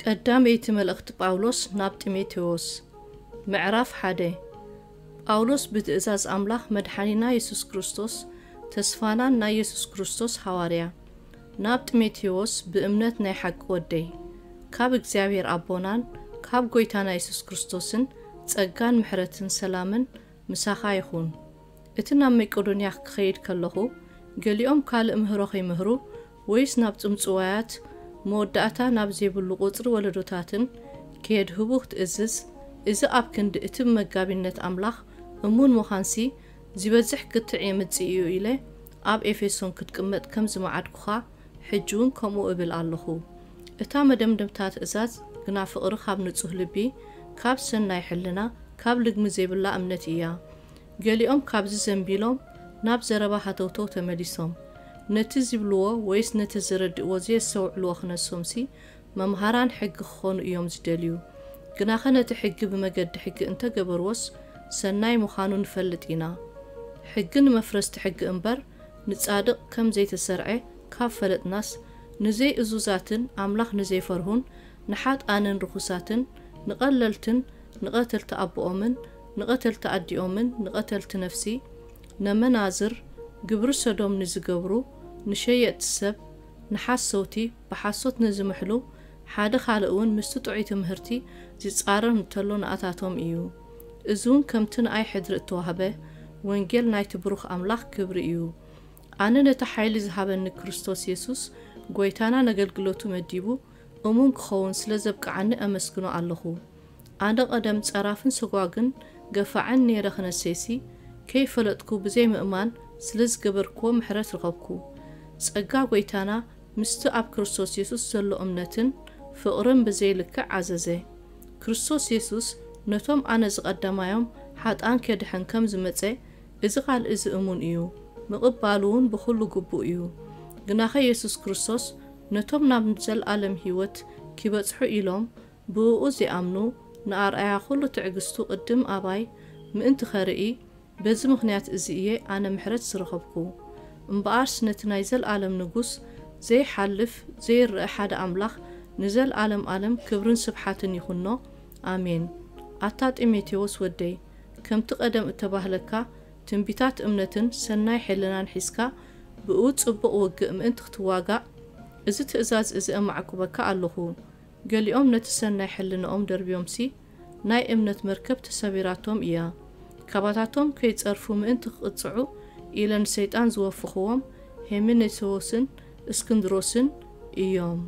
ቀዳመይቲ መልእኽቲ ጳውሎስ ናብ ጢሞቴዎስ። ምዕራፍ ሓደ። ጳውሎስ ብትእዛዝ ኣምላኽ መድሓኒና የሱስ ክርስቶስ፣ ተስፋናን ናይ የሱስ ክርስቶስ ሃዋርያ፣ ናብ ጢሞቴዎስ ብእምነት ናይ ሓቂ ወደይ፣ ካብ እግዚኣብሔር ኣቦናን ካብ ጐይታና የሱስ ክርስቶስን ጸጋን ምሕረትን ሰላምን ምሳኻ ይኹን። እቲ ናብ መቄዶንያ ክኸይድ ከለኹ፣ ገሊኦም ካልእ ምህሮ ኸይምህሩ፣ ወይስ ናብ ጽምጽዋያት መወዳእታ ናብ ዘይብሉ ቁጽሪ ወለዶታትን ከየድህቡ ክትእዝዝ፣ እዚ ኣብ ክንዲ እቲ ብመጋቢነት ኣምላኽ እሙን ምዃንሲ፣ ዚበዝሕ ክትዕ የምጽእ እዩ ኢለ ኣብ ኤፌሶን ክትቅመጥ ከም ዝመዓድኩኻ፣ ሕጂ እውን ከምኡ እብል ኣለኹ። እታ መደምደምታ ትእዛዝ ግና ፍቕሪ ካብ ንጹህ ልቢ፣ ካብ ሰናይ ሕልና፣ ካብ ልግሚ ዘይብላ እምነት እያ። ገሊኦም ካብዚ ዘንቢሎም ናብ ዘረባ ሃተውተው ተመሊሶም፣ ነቲ ዚብልዎ ወይስ ነቲ ዝርድእዎ ዘየስተውዕልዎ ክነሶምሲ፣ መምሃራን ሕጊ ክኾኑ እዮም ዝደልዩ። ግናኸ ነቲ ሕጊ ብመገዲ ሕጊ እንተ ገበርዎስ፣ ሰናይ ምዃኑ ንፈልጥ ኢና። ሕጊ ንመፍረስቲ ሕጊ እምበር፣ ንጻድቕ ከም ዘይተሰርዐ ካብ ፈለጥናስ፣ ንዘይእዙዛትን ኣምላኽ ንዘይፈርሁን፣ ንሓጥኣንን ርኹሳትን፣ ንቐለልትን ንቐተልቲ ኣቦኦምን ንቐተልቲ ኣዲኦምን ንቐተልቲ ነፍሲ፣ ነመናዝር፣ ግብሪ ሰዶም ንዝገብሩ፣ ንሸየጥቲ ሰብ፣ ንሓሰውቲ፣ ብሓሶት ንዝምሕሉ፣ ሓደ ካልእ እውን ምስቲ ጥዑይ ትምህርቲ ዚጻረር እንተሎ ንኣታቶም እዩ። እዚ እውን ከምቲ ንኣይ ሕድሪ እተዋህበ ወንጌል ናይቲ ብሩኽ ኣምላኽ ክብሪ እዩ። ኣነ ነቲ ሓይሊ ዝሃበኒ ክርስቶስ የሱስ ጐይታና ነገልግሎቱ መዲቡ እሙን ክኸውን ስለ ዘብቅዓኒ ኣመስግኖ ኣለኹ። ኣነ ቀደም ጸራፍን ሰጓግን ገፋዕን ነይረ ክነሰይሲ፣ ከይፈለጥኩ ብዘይ ምእማን ስለ ዝገበርክዎ ምሕረት ረኸብኩ። ጸጋ ጐይታና ምስቲ ኣብ ክርስቶስ የሱስ ዘሎ እምነትን ፍቕርን ብዘይ ልክዕ ዓዘዘ። ክርስቶስ የሱስ ነቶም ኣነ ዝቐደማዮም ሓጥኣን ኬድሕን ከም ዝመጸ እዚ ቓል እዚ እሙን እዩ፣ ምቕባሉ እውን ብኹሉ ግቡእ እዩ። ግናኸ የሱስ ክርስቶስ ነቶም ናብ ዘለኣለም ህይወት ኪበጽሑ ኢሎም ብእኡ ዚኣምኑ ንኣርኣያ ኹሉ ትዕግስቱ ቅድም ኣባይ ምእንቲ ኸርኢ፣ በዚ ምኽንያት እዚ እየ ኣነ ምሕረት ዝረኸብኩ። እምበኣርስ ነቲ ናይ ዘለኣለም ንጉስ ዘይሓልፍ ዘይረኣ ሓደ ኣምላኽ ንዘለኣለም ኣለም ክብርን ስብሓትን ይኹኖ። ኣሜን። ኣታ ጢሞቴዎስ ወደይ፣ ከምቲ ቀደም እተባህለካ ትንቢታት እምነትን ሰናይ ሕልናን ሒዝካ ብእኡ ጽቡቕ ውግእ ምእንቲ ክትዋጋእ፣ እዚ ትእዛዝ እዚ እማዕኩበካ ኣለኹ። ገሊኦም ነቲ ሰናይ ሕልናኦም ደርብዮምሲ፣ ናይ እምነት መርከብ ተሰቢራቶም እያ። ካባታቶም ከይጸርፉ ምእንቲ ክቕጽዑ ኢለ ንሰይጣን ዝወፈኽዎም ሄሜኔዎስን እስክንድሮስን እዮም።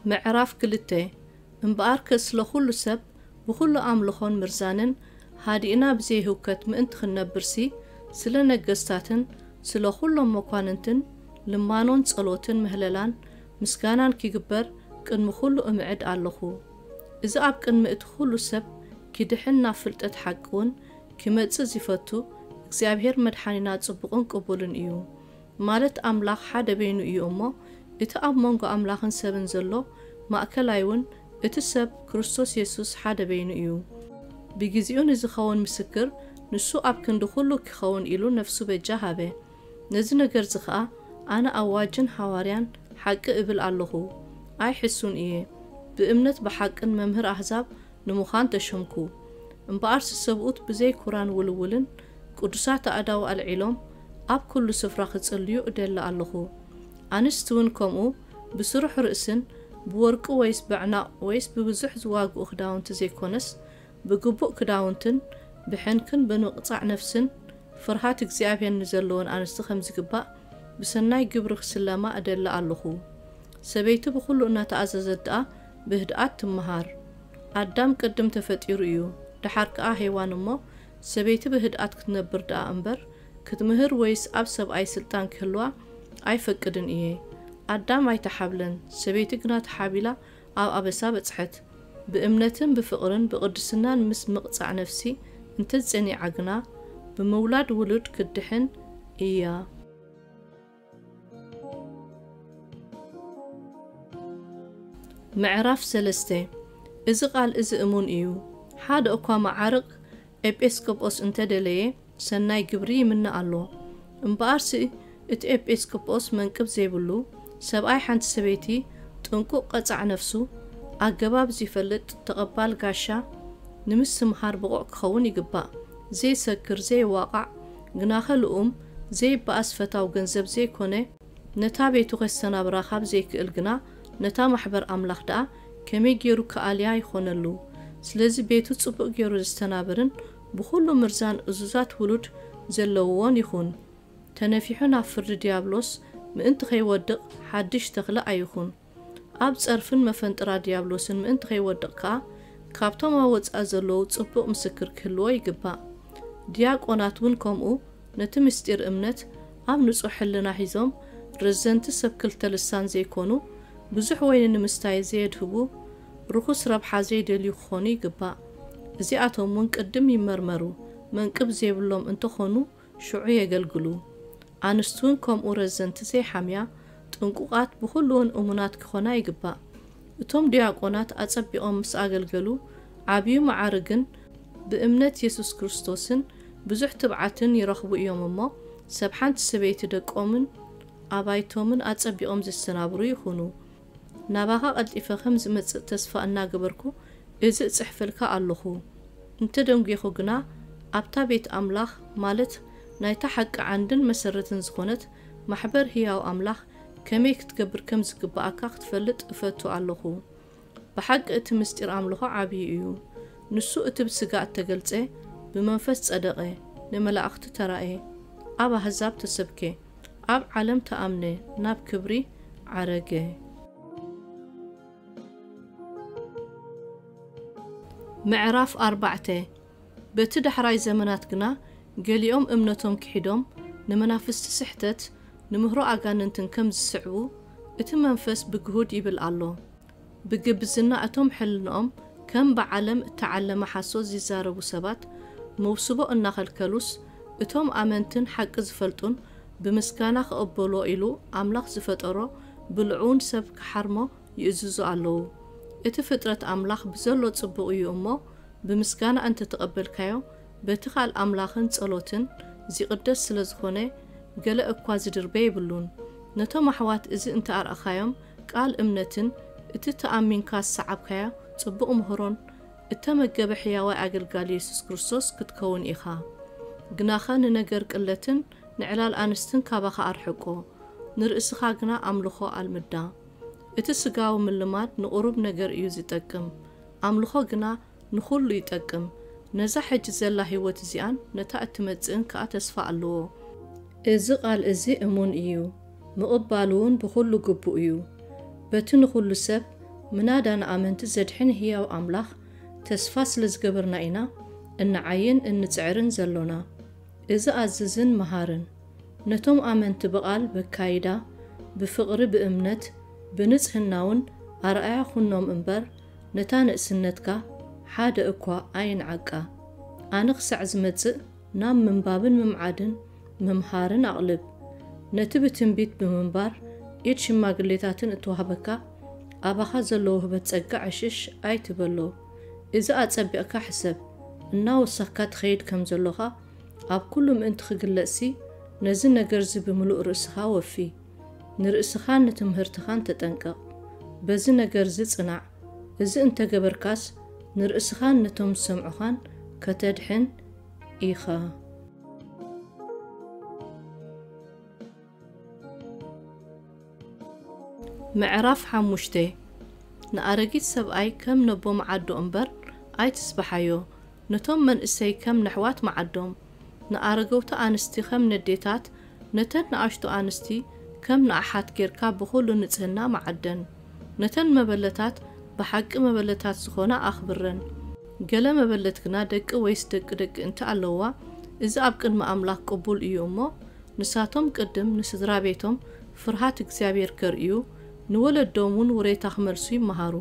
ምዕራፍ ክልተ። እምበኣርከ ስለ ኹሉ ሰብ ብኹሉ ኣምልኾን ምርዛንን ሃዲእና ብዘይ ህውከት ምእንቲ ክንነብርሲ፣ ስለ ነገስታትን ስለ ኹሎም መኳንንትን ልማኖን ጸሎትን ምህለላን ምስጋናን ኪግበር ቅድሚ ኹሉ እምዕድ ኣለኹ። እዚ ኣብ ቅድሚ እቲ ኹሉ ሰብ ኪድሕን ናብ ፍልጠት ሓቂ እውን ኪመጽእ ዚፈቱ እግዚኣብሔር መድሓኒና ጽቡቕን ቅቡልን እዩ። ማለት ኣምላኽ ሓደ በይኑ እዩ እሞ፣ እቲ ኣብ መንጎ ኣምላኽን ሰብን ዘሎ ማእከላይ እውን እቲ ሰብ ክርስቶስ የሱስ ሓደ በይኑ እዩ። ብግዜኡ ንዝኸውን ምስክር ንሱ ኣብ ክንዲ ኹሉ ኪኸውን ኢሉ ነፍሱ በጃ ሃበ። ነዚ ነገርዚ ኸኣ ኣነ ኣዋጅን ሃዋርያን ሓቂ እብል ኣለኹ፣ ኣይሕሱን እየ። ብእምነት ብሓቅን መምህር ኣህዛብ ንምዃን ተሾምኩ። እምበኣርሲ ሰብኡት ብዘይ ኩራን ውልውልን ቅዱሳት ኣእዳው ኣልዒሎም ኣብ ኩሉ ስፍራ ክጽልዩ እደሊ ኣለኹ። ኣንስቲ እውን ከምኡ ብስሩሕ ርእስን ብወርቂ ወይስ ብዕናቕ ወይስ ብብዙሕ ዝዋግኡ ክዳውንቲ ዘይኮነስ፣ ብግቡእ ክዳውንትን ብሕንክን ብምቕጻዕ ነፍስን ፍርሃት እግዚኣብሔር ንዘለወን ኣንስቲ ከም ዝግባእ ብሰናይ ግብሪ ክስለማ እደሊ ኣለኹ። ሰበይቲ ብኹሉ እናተኣዘዘት ደኣ ብህድኣት ትመሃር። ኣዳም ቅድም ተፈጢሩ እዩ፣ ደሓር ከኣ ሄዋን እሞ፣ ሰበይቲ ብህድኣት ክትነብር ደኣ እምበር፣ ክትምህር ወይስ ኣብ ሰብኣይ ስልጣን ክህልዋ ኣይፈቅድን እየ። ኣዳም ኣይተሓብለን፣ ሰበይቲ ግና ተሓቢላ ኣብ ኣበሳ በጽሐት። ብእምነትን ብፍቕርን ብቕድስናን ምስ ምቕጻዕ ነፍሲ እንተጸኒዓ ግና፣ ብምውላድ ውሉድ ክትድሕን እያ። ምዕራፍ ሰለስተ። እዚ ቃል እዚ እሙን እዩ። ሓደ እኳ መዓርቕ ኤጲስቆጶስ እንተ ደለየ፣ ሰናይ ግብሪ ይምነ ኣሎ። እምበኣርሲ፣ እቲ ኤጲስቆጶስ መንቅብ ዘይብሉ ሰብኣይ ሓንቲ ሰበይቲ ጥንቁቕ ቀጻዕ ነፍሱ ኣገባብ ዝፈልጥ ተቐባል ጋሻ ንምስትምሃር ብቑዕ ክኸውን ይግባእ። ዘይሰክር፣ ዘይዋቓዕ፣ ግናኸ ልኡም፣ ዘይበኣስ ፈታው ገንዘብ ዘይኮነ፣ ነታ ቤቱ ከስተናብራ ካብ ዘይክእል ግና ነታ ማሕበር ኣምላኽ ደኣ ከመይ ገይሩ ክኣልያ ይኾነሉ? ስለዚ ቤቱ ጽቡቕ ገይሩ ዘስተናብርን ብኹሉ ምርዛን እዙዛት ውሉድ ዘለውዎን ይኹን። ተነፊሑ ናብ ፍርዲ ዲያብሎስ ምእንቲ ከይወድቕ ሓድሽ ተኽለ ኣይኹን። ኣብ ጸርፍን መፈንጥራ ዲያብሎስን ምእንቲ ከይወድቕ ከኣ ካብቶም ኣብ ወጻኢ ዘለዉ ጽቡቕ ምስክር ክህልዎ ይግባእ። ዲያቆናት እውን ከምኡ ነቲ ምስጢር እምነት ኣብ ንጹሕ ሕልና ሒዞም ረዘንቲ ሰብ ክልተ ልሳን ዘይኮኑ፣ ብዙሕ ወይኒ ንምስታይ ዘየድህቡ፣ ርኹስ ረብሓ ዘይደልዩ ክኾኑ ይግባእ። እዚኣቶም እውን ቅድም ይመርመሩ፣ መንቅብ ዘይብሎም እንተኾኑ ሽዑ የገልግሉ። ኣንስቲ እውን ከምኡ ረዘንቲ ዘይሓምያ፣ ጥንቁቓት፣ ብኹሉ እውን እሙናት ክኾና ይግባእ። እቶም ዲያቆናት ኣጸቢቖም ምስ ኣገልገሉ ዓብዩ መዓርግን ብእምነት የሱስ ክርስቶስን ብዙሕ ትብዓትን ይረኽቡ እዮም እሞ፣ ሰብ ሓንቲ ሰበይቲ ደቆምን ኣባይቶምን ኣጸቢቖም ዘስተናብሩ ይኹኑ። ናባኻ ቀልጢፈ ከም ዝመጽእ ተስፋ እናገበርኩ እዚ እጽሕፈልካ ኣለኹ። እንተ ደንጒኹ ግና ኣብታ ቤት ኣምላኽ፣ ማለት ናይታ ሓቂ ዓንድን መሰረትን ዝኾነት ማሕበር ህያው ኣምላኽ ከመይ ክትገብር ከም ዝግብኣካ ክትፈልጥ እፈቱ ኣለኹ። ብሓቂ እቲ ምስጢር ኣምልኾ ዓብዪ እዩ። ንሱ እቲ ብስጋ እተገልጸ፣ ብመንፈስ ጸደቐ፣ ንመላእኽቲ ተራእየ፣ ኣብ ኣህዛብ ተሰብከ፣ ኣብ ዓለም ተኣምነ፣ ናብ ክብሪ ዓረገ። ምዕራፍ ኣርባዕተ። በቲ ዳሕራይ ዘመናት ግና ገሊኦም እምነቶም ክሒዶም ንመናፍስቲ ስሕተት ንምህሮ ኣጋንንትን ከም ዝስዕቡ እቲ መንፈስ ብግሁድ ይብል ኣሎ። ብግብዝና እቶም ሕልንኦም ከም ብዓለም እተዓለመ ሓሶት ዝዛረቡ ሰባት መውስቦ እናኸልከሉስ እቶም ኣመንትን ሓቂ ዝፈልጡን ብምስጋና ክቕበሎ ኢሉ ኣምላኽ ዝፈጠሮ ብልዑውን ሰብ ክሓርሞ ይእዝዙ ኣለዉ። እቲ ፍጥረት ኣምላኽ ብዘሎ ጽቡቕ እዩ እሞ፣ ብምስጋና እንተተቐበልካዮ፣ በቲ ቃል ኣምላኽን ጸሎትን ዚቕደስ ስለ ዝኾነ፣ ገለ እኳ ዝድርበ የብሉን። ነቶም ኣሕዋት እዚ እንተ ኣርኣኻዮም፣ ቃል እምነትን እቲ ተኣሚንካ ዝሰዓብካዮ ጽቡቕ ምህሮን እተመገበ ሕያዋይ ኣገልጋሊ የሱስ ክርስቶስ ክትከውን ኢኻ። ግናኸ ንነገር ቅለትን ንዕላል ኣንስትን ካባኻ ኣርሕቆ፣ ንርእስኻ ግና ኣምልኾ ኣልምዳ። እቲ ስጋዊ ምልማድ ንቑሩብ ነገር እዩ ዝጠቅም፣ ኣምልኾ ግና ንኹሉ ይጠቅም። ነዛ ሕጂ ዘላ ህይወት እዚኣን ነታ እትመጽእን ከኣ ተስፋ ኣለዎ። እዚ ቃል እዚ እሙን እዩ፣ ምቕባሉ እውን ብኹሉ ግቡእ እዩ። በቲ ንኹሉ ሰብ፣ ምናዳ ንኣመንቲ ዘድሕን ህያው ኣምላኽ ተስፋ ስለ ዝገበርና ኢና እንዓይን እንጽዕርን ዘሎና። እዚ ኣዝዝን መሃርን፣ ነቶም ኣመንቲ ብቓል በካይዳ፣ ብፍቕሪ ብእምነት፣ ብንጽህናውን ኣርኣያ ኩኖም እምበር፣ ነታ ንእስነትካ ሓደ እኳ ኣይንዓቃ። ኣነ ክሳዕ ዝመጽእ ናብ ምንባብን ምምዓድን ምምሃርን ኣቕልብ። ነቲ ብትንቢት ብምንባር ኢድ ሽማግሌታትን እትወሃበካ ኣባኻ ዘሎ ውህበት ጸጋ ዕሽሽ ኣይትበሎ። እዚ ኣጸቢቕካ ሕሰብ፣ እናወሰኽካ ትኸይድ ከም ዘሎኻ ኣብ ኩሉ ምእንቲ ክግለጽሲ፣ ነዚ ነገርዚ ብምሉእ ርእስኻ ወፊ። ንርእስኻን ንትምህርትኻን ተጠንቀቕ። በዚ ነገርዚ ጽናዕ። እዚ እንተገበርካስ፣ ንርእስኻን ነቶም ዝሰምዑኻን ከተድሕን ኢኻ። ምዕራፍ ሓሙሽተ። ንኣረጊት ሰብኣይ ከም ነቦ መዓዶ እምበር ኣይትስብሓዮ፣ ነቶም መንእሰይ ከም ነሕዋት መዓዶም። ንኣረገውቲ ኣንስቲ ከም ነዴታት፣ ነተን ንኣሽቱ ኣንስቲ ከም ንኣሓት ጌርካ ብኹሉ ንጽህና መዓደን። ነተን መበለታት ብሓቂ መበለታት ዝኾና ኣኽብረን። ገለ መበለት ግና ደቂ ወይስ ደቂ ደቂ እንተ ኣለዋ፣ እዚ ኣብ ቅድሚ ኣምላኽ ቅቡል እዩ እሞ፣ ንሳቶም ቅድም ንስድራ ቤቶም ፍርሃት እግዚኣብሔር ከርእዩ፣ ንወለዶም እውን ውሬታ ክመልሱ ይመሃሩ።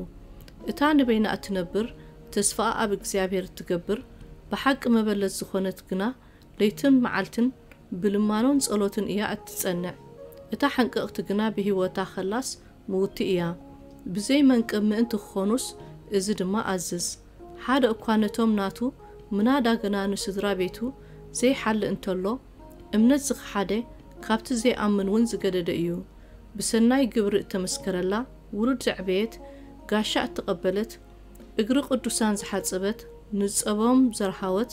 እታ ንበይና እትነብር፣ ተስፋኣ ኣብ እግዚኣብሔር እትገብር፣ ብሓቂ መበለት ዝኾነት ግና፣ ለይትን መዓልትን ብልማኖን ጸሎትን እያ እትጸንዕ። እታ ሕንቅቕቲ ግና ብህይወታ ኸላስ ምውቲ እያ። ብዘይ መንቅብ ምእንቲ ክኾኑስ፣ እዚ ድማ ኣዝዝ። ሓደ እኳ ነቶም ናቱ፣ ምናዳ ግና ንስድራ ቤቱ ዘይሓሊ እንተሎ፣ እምነት ዝኸሓደ ካብቲ ዘይኣምን እውን ዝገደደ እዩ። ብሰናይ ግብሪ እተመስከረላ ውሉድ ዘዕበየት፣ ጋሻ እተቐበለት፣ እግሪ ቅዱሳን ዝሓጸበት፣ ንጸቦም ዘርሃወት፣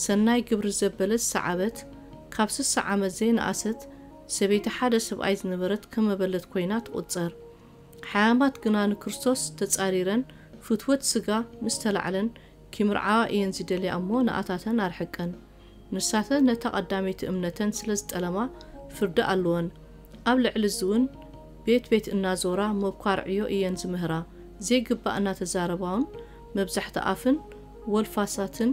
ሰናይ ግብሪ ዘበለት ዝሰዓበት፣ ካብ ስሳ ዓመት ዘይነኣሰት ሰበይቲ ሓደ ሰብኣይ ዝነበረት ከም መበለት ኮይና ትቑጸር። ሓያማት ግና ንክርስቶስ ተጻሪረን ፍትወት ስጋ ምስ ተላዕለን ኪምርዓዋ እየን ዝደልያ እሞ ንኣታተን ኣርሕቀን። ንሳተን ነታ ቀዳመይቲ እምነተን ስለ ዝጠለማ ፍርዲ ኣለወን። ኣብ ልዕሊ እዚ እውን ቤት ቤት እናዞራ መብኳር ዕዮ እየን ዝምህራ። ዘይግባእ እናተዛረባውን መብዛሕቲ ኣፍን ወልፋሳትን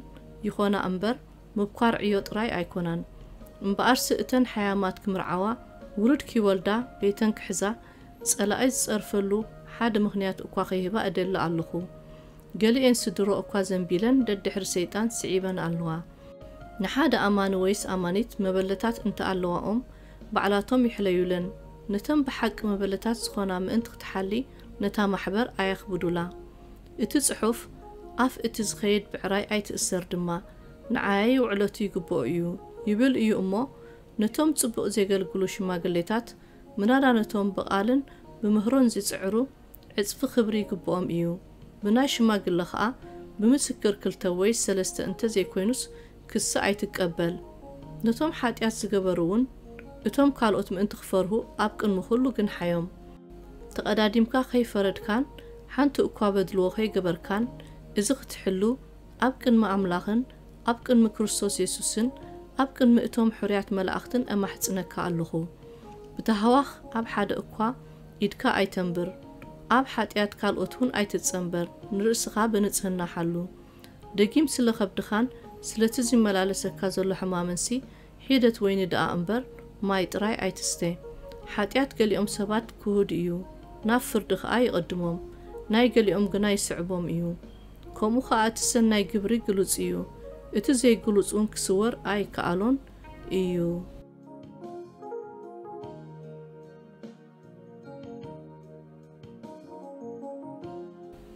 ይኾና እምበር ምብኳር ዕዮ ጥራይ ኣይኮናን። እምበኣርሲ እተን ሓያማት ክምርዓዋ ውሉድ ኪወልዳ ቤተን ክሕዛ ጸላኢ ዝጸርፈሉ ሓደ ምኽንያት እኳ ከይህባ እደሊ ኣለኹ። ገሊኤን ስድሮ እኳ ዘንቢለን ደድሕሪ ሰይጣን ስዒበን ኣለዋ። ንሓደ ኣማኒ ወይስ ኣማኒት መበለታት እንተ ኣለዋኦም ባዕላቶም ይሕለዩለን። ነተን ብሓቂ መበለታት ዝኾና ምእንቲ ክትሓሊ ነታ ማሕበር ኣየኽብዱላ። እቲ ጽሑፍ ኣፍ እቲ ዝኸይድ ብዕራይ ኣይትእሰር ድማ ንዓይ ውዕለቱ ይግብኦ እዩ ይብል እዩ እሞ ነቶም ጽቡቕ ዜገልግሉ ሽማግሌታት ምናዳ ነቶም ብቓልን ብምህሮን ዝጽዕሩ ዕጽፊ ክብሪ ይግብኦም እዩ። ብናይ ሽማግለ ኸኣ ብምስክር ክልተ ወይ ሰለስተ እንተ ዘይኮይኑስ ክሲ ኣይትቀበል። ነቶም ሓጢኣት ዝገበሩ እውን እቶም ካልኦት ምእንቲ ክፈርሁ ኣብ ቅድሚ ኩሉ ግንሓዮም። ተቐዳዲምካ ከይፈረድካን ሓንቲ እኳ በድልዎ ከይገበርካን እዚ ክትሕሉ ኣብ ቅድሚ ኣምላኽን ኣብ ቅድሚ ክርስቶስ የሱስን ኣብ ቅድሚ እቶም ሕሩያት መላእኽትን እማሕጽነካ ኣለኹ። ብታህዋኽ ኣብ ሓደ እኳ ኢድካ ኣይተንብር። ኣብ ሓጢኣት ካልኦት እውን ኣይትጸንበር። ንርእስኻ ብንጽህና ሓሉ። ደጊም ስለ ከብድኻን ስለቲ ዝመላለሰካ ዘሎ ሕማምንሲ ሒደት ወይኒ ደኣ እምበር ማይ ጥራይ ኣይትስተ። ሓጢኣት ገሊኦም ሰባት ክሁድ እዩ፣ ናብ ፍርዲ ኸኣ ይቐድሞም፣ ናይ ገሊኦም ግና ይስዕቦም እዩ። ከምኡ ኸኣ እቲ ሰናይ ግብሪ ግሉጽ እዩ፣ እቲ ዘይግሉጽ እውን ክስወር ኣይከኣሎን እዩ።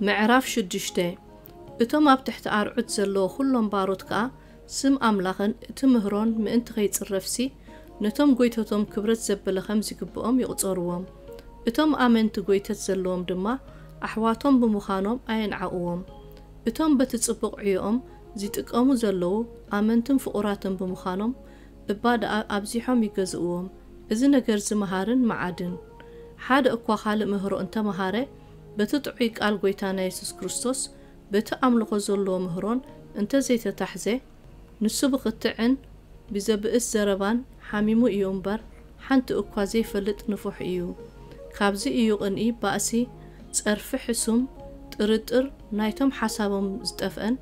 ምዕራፍ ሽዱሽተ። እቶም ኣብ ትሕቲ ኣርዑት ዘለዉ ኹሎም ባሮት ከኣ ስም ኣምላኽን እቲ ምህሮን ምእንቲ ኸይጽረፍሲ ነቶም ጐይተቶም ክብረት ዘበለ ኸም ዝግብኦም ይቑጸርዎም። እቶም ኣመንቲ ጐይተት ዘለዎም ድማ ኣሕዋቶም ብምዃኖም ኣየንዓቕዎም። እቶም በቲ ጽቡቕ ዕዮኦም ዚጥቀሙ ዘለዉ ኣመንትን ፍቑራትን ብምዃኖም እባ ደኣ ኣብዚሖም ይገዝእዎም። እዚ ነገር እዚ መሃርን መዓድን። ሓደ እኳ ካልእ ምህሮ እንተመሃረ በቲ ጥዑይ ቃል ጐይታና የሱስ ክርስቶስ በቲ ኣምልኾ ዘለዎ ምህሮን እንተ ዘይተታሕዘ ንሱ ብኽትዕን ብዘብእስ ዘረባን ሓሚሙ እዩ እምበር ሓንቲ እኳ ዘይፈልጥ ንፉሕ እዩ። ካብዚ እዩ ቅንኢ፣ ባእሲ፣ ጸርፊ፣ ሕሱም፣ ጥርጥር፣ ናይቶም ሓሳቦም ዝጠፍአን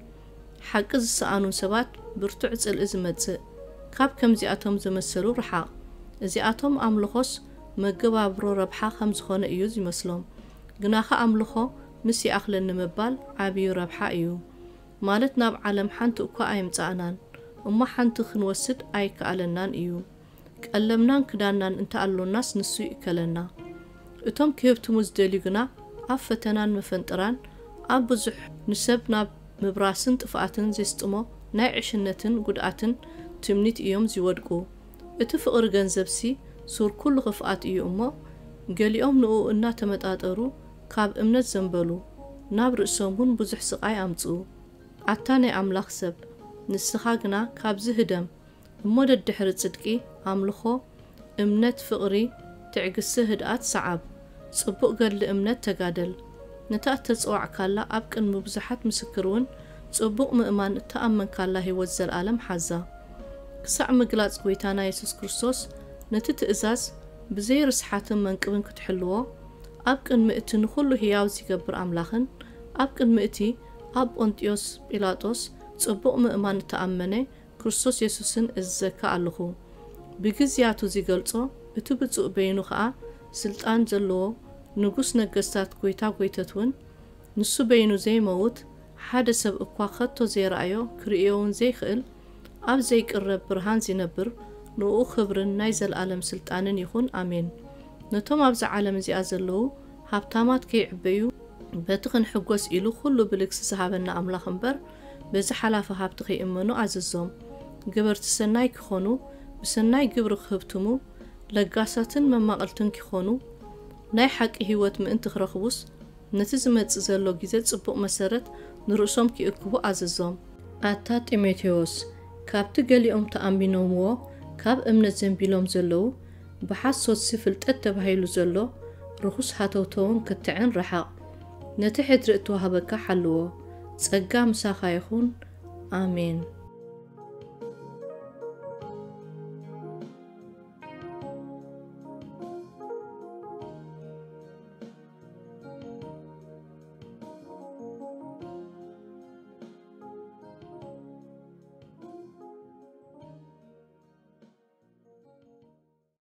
ሓቂ ዝሰኣኑን ሰባት ብርቱዕ ጽልኢ ዝመጽእ። ካብ ከምዚኣቶም ዝመሰሉ ርሓቕ። እዚኣቶም ኣምልኾስ መገባብሮ ረብሓ ከም ዝኾነ እዩ ዝመስሎም። ግናኸ ኣምልኾ ምስ ይኣኽለኒ ምባል ዓብዩ ረብሓ እዩ። ማለት ናብ ዓለም ሓንቲ እኳ ኣየምጻእናን እሞ ሓንቲ ክንወስድ ኣይከኣለናን እዩ። ቀለብናን ክዳንናን እንተ ኣሎናስ ንሱ ይእከለና። እቶም ክህብትሙ ዝደልዩ ግና ኣብ ፈተናን መፈንጥራን ኣብ ብዙሕ ንሰብ ናብ ምብራስን ጥፍኣትን ዜስጥሞ ናይ ዕሽነትን ጉድኣትን ትምኒት እዮም ዚወድቁ። እቲ ፍቕሪ ገንዘብሲ ሱር ኩሉ ኽፍኣት እዩ እሞ፣ ገሊኦም ንእኡ እናተመጣጠሩ ካብ እምነት ዘንበሉ፣ ናብ ርእሶም እውን ብዙሕ ስቓይ ኣምጽኡ። ኣታ ናይ ኣምላኽ ሰብ፣ ንስኻ ግና ካብዚ ህደም እሞ፣ ደድሕሪ ጽድቂ፣ ኣምልኾ፣ እምነት፣ ፍቕሪ፣ ትዕግስቲ፣ ህድኣት ሰዓብ። ጽቡቕ ገድሊ እምነት ተጋደል። ነታ እተጸዋዕካላ ኣብ ቅድሚ ብዙሓት ምስክር እውን ጽቡቕ ምእማን እተኣመንካላ ህይወት ዘለኣለም ሓዛ። ክሳዕ ምግላጽ ጐይታና የሱስ ክርስቶስ ነቲ ትእዛዝ ብዘይ ርስሓትን መንቅብን ክትሕልዎ፣ ኣብ ቅድሚ እቲ ንኹሉ ህያው ዚገብር ኣምላኽን ኣብ ቅድሚ እቲ ኣብ ጶንጥዮስ ጲላጦስ ጽቡቕ ምእማን እተኣመነ ክርስቶስ የሱስን እዝዘካ ኣለኹ። ብግዝያቱ ዚገልጾ፣ እቲ ብጹእ በይኑ ኸኣ ስልጣን ዘለዎ ንጉስ ነገስታት ጐይታ ጐይተት እውን፣ ንሱ በይኑ ዘይመውት፣ ሓደ ሰብ እኳ ኸቶ ዘይረኣዮ ክርእዮ እውን ዘይክእል፣ ኣብ ዘይቅረብ ብርሃን ዚነብር፣ ንእኡ ክብርን ናይ ዘለኣለም ስልጣንን ይኹን። ኣሜን። ነቶም ኣብዛ ዓለም እዚኣ ዘለዉ ሃብታማት ከይዕበዩ፣ በቲ ክንሕጎስ ኢሉ ኩሉ ብልግሲ ዝሃበና ኣምላኽ እምበር፣ በዚ ሓላፊ ሃብቲ ከይእመኑ ኣዘዞም። ገበርቲ ሰናይ ክኾኑ፣ ብሰናይ ግብሪ ክህብትሙ፣ ለጋሳትን መማቕልትን ኪኾኑ፣ ናይ ሓቂ ህይወት ምእንቲ ክረኽቡስ፣ ነቲ ዝመጽእ ዘሎ ግዜ ጽቡቕ መሰረት ንርእሶም ኪእክቡ ኣዘዞም። ኣታ ጢሞቴዎስ፣ ካብቲ ገሊኦም ተኣሚኖምዎ ካብ እምነት ዘንቢሎም ዘለዉ፣ ብሓሶትሲ ፍልጠት ተባሂሉ ዘሎ ርኹስ ሃተውተውን ክትዕን ረሓቕ። ነቲ ሕድሪ እተዋህበካ ሓልዎ። ጸጋ ምሳኻ ይኹን። ኣሜን።